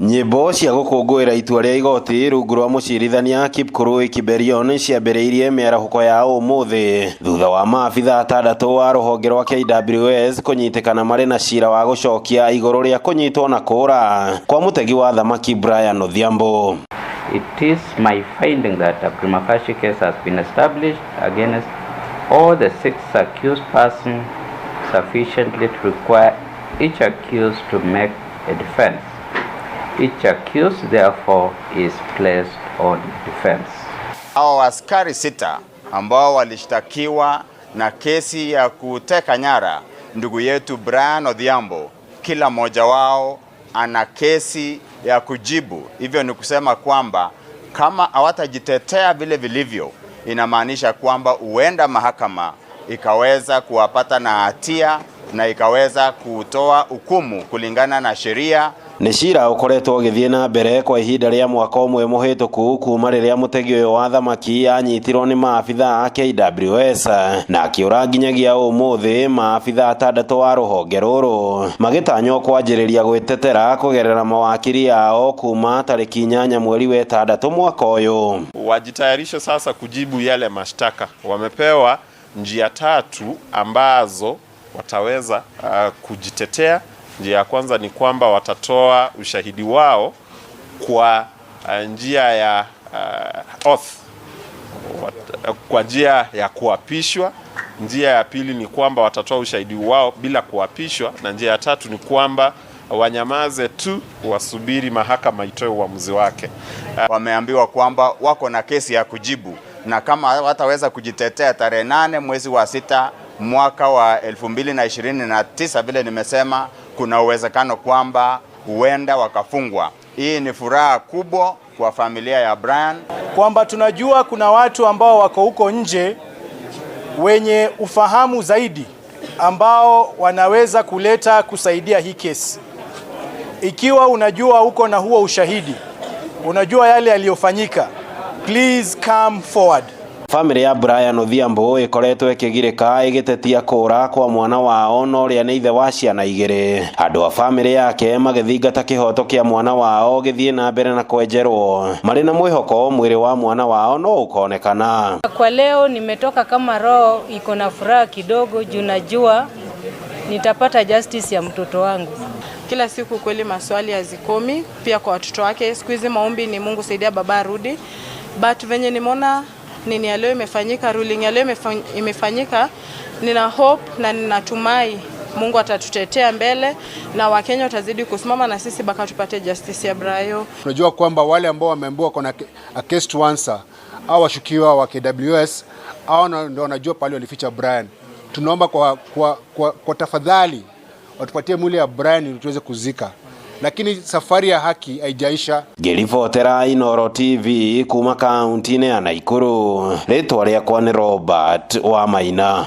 Nyĩmbo cia gũkũngũĩra itua rĩa igoti rungu rwa mũcirithania Kipkurui Kiberion ciambĩrĩirie mĩarahũko ya ũmũthĩ thutha wa maabitha atandatũ a rũhonge rwa KWS kũnyitĩkana marĩ na cira wa gũcokia igũrũ rĩa kũnyitwo na kũũra kwa mũtegi wa thamaki Brian Odhiambo. It is my finding that a prima facie case has been established against all the six accused persons sufficiently to require each accused to make a defense. Each accused, therefore, is placed on defense. Hao askari 6 ambao walishtakiwa na kesi ya kuteka nyara ndugu yetu Brian Odhiambo, kila mmoja wao ana kesi ya kujibu. Hivyo ni kusema kwamba kama hawatajitetea vile vilivyo, inamaanisha kwamba huenda mahakama ikaweza kuwapata na hatia na ikaweza kutoa hukumu kulingana na sheria. Nĩ cira ũkoretwo ũgĩthiĩ na mbere kwa ihinda rĩa mwaka ũmwe mũhĩtũku kuma rĩrĩa mũtegi ũyũ wa thamaki anyitirwo nĩ maabitha a KWS na akĩũra nginyagia ũmũthĩ. Maabitha atandatũ a rũhonge rũrũ magĩtanywo kwanjĩrĩria gwĩtetera kũgerera mawakiri ao kuma tarĩki 8 mweri wa 6 mwaka ũyũ. Wajitayarishe sasa kujibu yale mashtaka. Wamepewa njia tatu ambazo wataweza kujitetea. Njia ya kwanza ni kwamba watatoa ushahidi wao kwa njia ya oath, kwa njia ya kuapishwa. Njia ya pili ni kwamba watatoa ushahidi wao bila kuapishwa, na njia ya tatu ni kwamba wanyamaze tu wasubiri mahakama itoe uamuzi wake. Wameambiwa kwamba wako na kesi ya kujibu, na kama wataweza kujitetea tarehe 8 mwezi wa 6 mwaka wa 2029, vile nimesema, kuna uwezekano kwamba huenda wakafungwa. Hii ni furaha kubwa kwa familia ya Brian, kwamba tunajua kuna watu ambao wako huko nje wenye ufahamu zaidi ambao wanaweza kuleta kusaidia hii kesi. Ikiwa unajua uko na huo ushahidi, unajua yale yaliyofanyika, please come forward. Famĩlĩ ya Brian Odhiambo ĩkoretwo ĩkĩgirĩka ĩgĩtetia kũũra kwa mwana wao na ũrĩa nĩ ithe wa ciana igĩrĩ. Andũ a famĩlĩ yake magĩthingata kĩhoto kĩa mwana wao gĩthiĩ na mbere na kwenjerwo marĩ na mwĩhoko mwĩrĩ wa mwana wao no ũkonekana. Kwa leo nimetoka kama roho iko na furaha kidogo juu najua nitapata justice ya mtoto wangu. Kila siku kweli maswali hazikomi, pia kwa watoto wake. Siku hizi maombi ni Mungu saidia baba arudi, but venye nimeona nini ya leo imefanyika, ruling ya leo imefanyika, nina hope na ninatumai Mungu atatutetea mbele na Wakenya watazidi kusimama na sisi mpaka tupate justice ya Brayo. Tunajua kwamba wale ambao wameambiwa kuna a case to answer au washukiwa wa KWS au ndio wanajua pale walificha Brian. Tunaomba kwa tafadhali watupatie mwili ya Brian ili tuweze kuzika, lakini safari ya haki haijaisha. Ngĩribotera Inooro TV kuma kaunti-inĩ ya Naikuru, rĩtwa rĩakwa nĩ Robert Wamaina.